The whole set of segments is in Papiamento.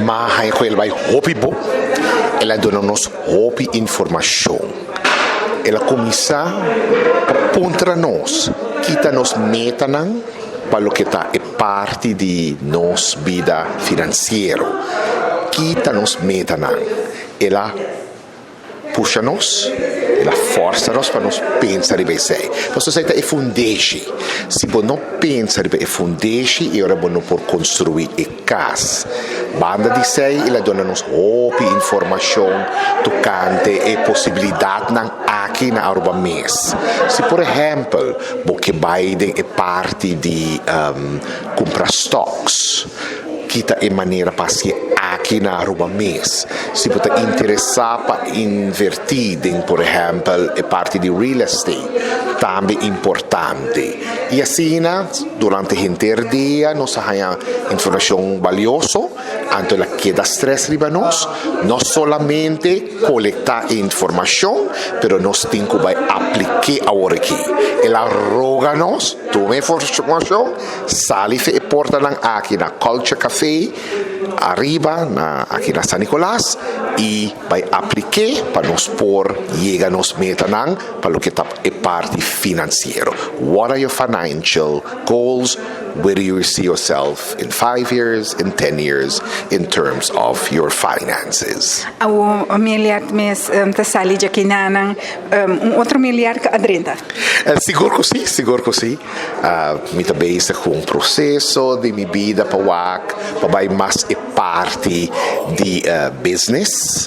M'a haña ku el a bai hopi bon. El a duna nos hopi informashon. El a kuminsá pa puntra nos ki ta nos metanan pa loke ta e parti di nos bida finansiero. Ki ta nos metanan? El a pusha nos, el a fòrsa nos pa nos pensa riba esei. Pasobra esei ta e fundeshi. Si bo no pensa riba e fundeshi, e ora bo no por konstruí e kas. Banda di esei, el a duna nos hopi informashon tokante e posibilidatnan aki na Aruba mes. Si por ehèmpel bo ke bai den e parti di kumpra stocks, ki ta e manera pa hasié aki na Aruba mes? Si bo ta interesá pa invertí den por ehèmpel e parti di real estate, tambe importante. I asina durante henter dia nos a haña informashon balioso, anto el a keda strès riba nos, no solamente kolektá e informashon, pero nos tin ku bai aplik'é awor aki. El a roga nos tuma e informashon, sali fe e portanan aki na Culture Café ariba na aki na San Nicolas i bai aplik'é pa nos por yega nos metanan pa loke ta e parti finansiero. What are your financial goals? Where do you see yourself in 5 years, in 10 years, in terms of your finances? Awo milyar mes ta sali djakinan, un otro milyar a drenta. Sigur ku si, sigur ku si. Mi ta bezig ku un proseso di mi bida pa wak, pa bai mas e parti di business.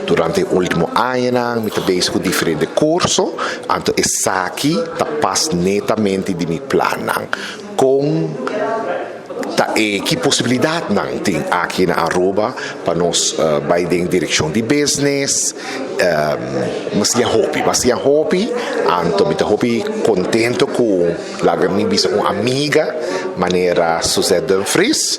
Durante e último añanan mi ta bezig ku diferente kurso, anto esaki ta pas netamente di mi plannan. Kon ta e ki posibilidatnan tin aki na Aruba pa nos bai den direkshon di business. M'a siña hopi, m'a siña hopi, anto mi ta hopi kontento ku laga mi bisa un amiga manera Suzette Dumfries.